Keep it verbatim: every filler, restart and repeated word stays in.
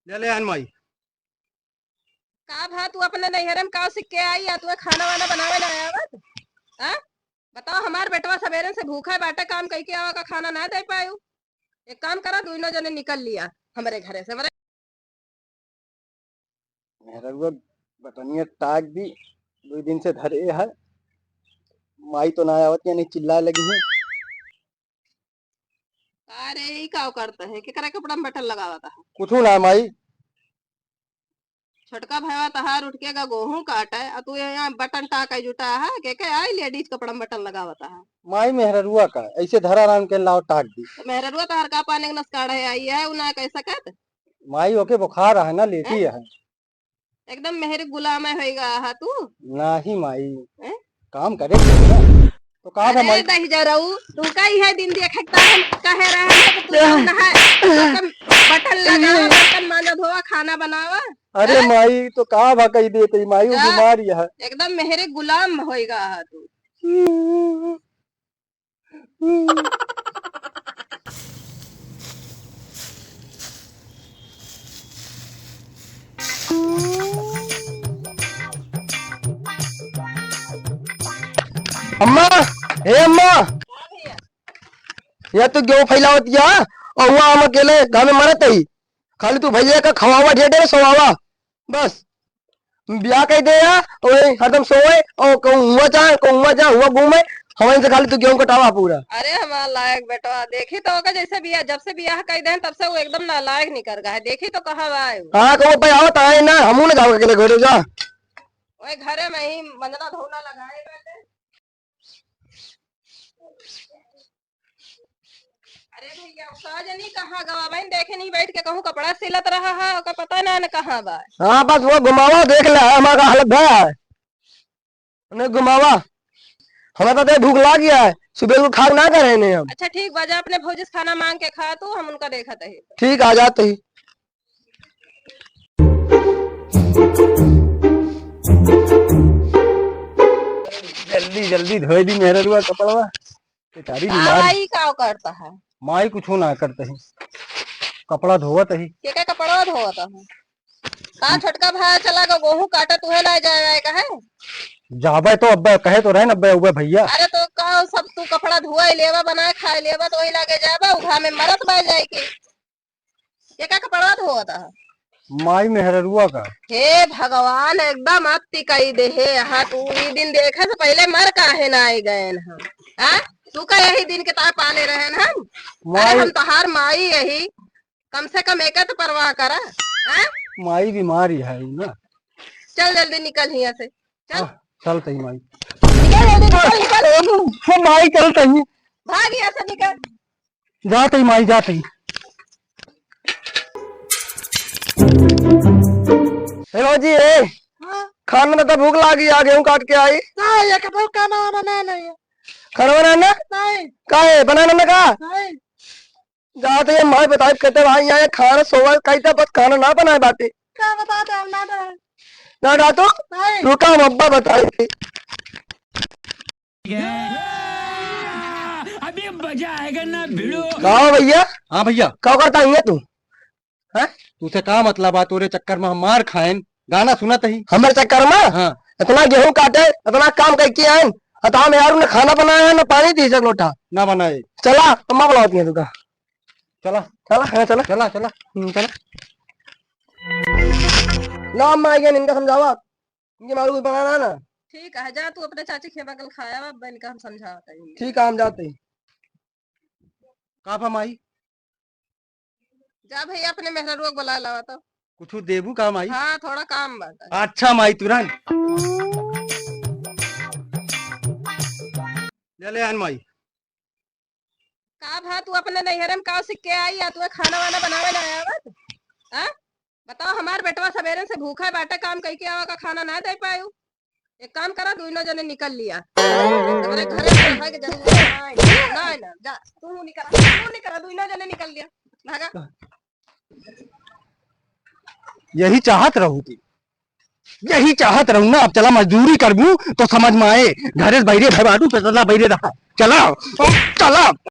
ले, ले आन माई। का भा, तू अपने नैहरे में का सीख के आई, या तू खाना वाना बनावे ना आवत? हाँ? बताओ, हमार बेटवा सबेरे से भूखा बाटे, काम कइके आवा का खाना ना दे पायू। एक काम करा, दुइनो जने निकल लिया हमरे घरे से, हमरे मेहररुआ बटनिया टाक दी, दुइ दिन से धरे है, माई तो ना आवत, यानी चिल्लाए लगी है। अरे, ई का करता है? केकरा कपड़ा में बटन लगावत है? कुछू ना माई। छोटका भैया तहार उठ के गा गोहूं काटे, आ तू यहाँ बटन टाके जुटा है, के के आई लेडीज कपड़ा में बटन लगावत है? माई मेहररुआ का, ऐसे धरा राम के लाओ टाक दी। तो मेहररुआ तहार का पाने के नस काढ़े आई है, उ ना कह सकत? माई ओके बुखार है ना, लेटी हैं? है। एकदम मेहर गुलाम है होइगा हा तू। नाही माई, हैं? काम करे के पड़ी ना। तो का अरे था माई? दहिजरऊ, तू का इहे दिन देखे के ताहन कहे रहे हैं कि तू जौन है, बर्तन बटन लगा, बर्तन मांजा धोवा, खाना बनावा। अरे हैं? माई, तो का भा कही देते माई, वो जा। बीमारी है। एकदम मेहरे गुलाम होइगा हा तू। अम्मा, हे अम्मा, या तो गेहूं फैलावत या, और हुआ हम अकेले घर में मरत ही, खाली तू भैया का खवावा, ढेर ढेर सोवावा, बस। बियाह कइ दे या, ओए हरदम सोए, और कहूँ हुआ जा, कहूँ हुआ जा, हुआ घूमे, हमारे से खाली तू गेहूं कटावा पूरा। अरे हमारा लायक बेटवा, देखी तो ओका जैसे बियाह, जब से बियाह कइ दे तब से वो एकदम नालायक निकर गा है। देखी तो कहाँ बा है वो। हाँ, कहूँ भाई आवत आए ना, हमू ना जाओ अकेले घरे जा। ओए घरे में ही मंजना धोना लगाए बाटे। अरे भैया, उ का जनी कहाँ गवा बहिन, देखे नहीं बैठ के कहूँ कपड़ा सिलत रहा है, ओकर पता ना न कहाँ बा। हाँ, बस वो घुमावा, देख ले, हमारा हालत भया है। उन्हें घुमावा, हमें तो भूख लाग गया है, सुबह को खाक ना करे नहीं हम। अच्छा ठीक बा, जा अपने भौजी से खाना मांग के खा तू, हम उनका देखत ही। ठीक, आ जाते ही। जल्दी जल्दी धोए दी मेहररुआ कपड़वा। बेचारी हाँ, बीमार। माई का करता है? माई कुछो ना करते ही, कपड़ा धोवत ही। के का कपड़वा धोवत है? का छोटका भाई चला गो गोहूं काटा, तुहे ना जाए आए का है? जाबे तो अब्बे कहे तो रहे न अब्बे उबे भैया। अरे तो का सब तू कपड़ा धोए लेवा, बनाए खाए लेवा, तो वही लागे जाबा उघा में मरत बा जाए के। के का कपड़ा धोवत है? माई मेहररुआ का। हे भगवान, एकदम अति कई दे हे। हाँ, तू ई दिन देखे से पहले मर काहे ना आई गए हम? हाँ? तू का यही दिन के तार पाले रहे हम? अरे माई हम तोहार माई यही, कम से कम एका तो परवाह करा। हाँ? माई बीमारी है ना। चल जल्दी निकल हियां से। चल। हाँ, चलते ही माई। निकल जल्दी, निकल, निकल। ओ माई चलते ही। भाग यहाँ से निकल। जात ही माई, जात ही। ए भौजी, ए, हाँ? खाना में तो भूख लागी, आ गेहूं काट के आई। ना, ये कब खाना वाना नहीं, नहीं है। खाना बनाना? नहीं। का है, बनाना ना का? नहीं। जात ही माई बताई कहते भाई, यहाँ खाना सोवल कही था, बस खाना ना बनाए बाटे। का बताते हम ना बनाए। ना, ना तो? नहीं। रुका, हम अब्बा बताई थी। अभी मजा आएगा ना भिड़ो। का हो भैया? हाँ भैया। का करता है तू? हैं? तू से का मतलब बा? तोरे चक्कर में हम मार खाएन, गाना सुनत ही। हमरे चक्कर में? हाँ। इतना गेहूं काटे, इतना काम करके आएन, और तो हम यार ने खाना बनाया है, ना पानी दी एक लोटा। ना बनाए। चला, अम्मा बुलावत है तुका। चला। चला, हाँ, चला। चला, चला। हम्म, चला। लो अम्मा, आई गई, इनका समझावा। इनके मारू कुछ बनाना ना। ठीक है, जा तू अपने चाची के बगल खाया, अब इनका हम समझावत हई। ठीक है, हम जाते हैं। का बा माई? जा भैया, अपने मेहररुआ को बुला लावा तो। कुछ देबू का माई? हाँ, थोड़ा काम बा। अच्छा माई, तुरंत। ले ले आन माई। का भा, तू अपने नैहरे में का सीख के आई, या तू खाना वाना बनावे ना आवत? हाँ? बताओ, हमार बेटवा सबेरे से भूखा बाटे, काम कइके आवा का खाना ना दे पायू। एक काम करा, दुइनो जने निकल लिया। हमरे घरे में रहे के जरूरत नहीं। ना, ना, जा, तू निकल, तू निकल, दुइनो जने निकल लिया। भागा। यही चाहत रहू तू, यही चाहत रहू ना। अब चला मजदूरी करबू तो समझ में आए। घरे से बहिरे भय बाटू, तो चला बहिरे रहा। चला, चला।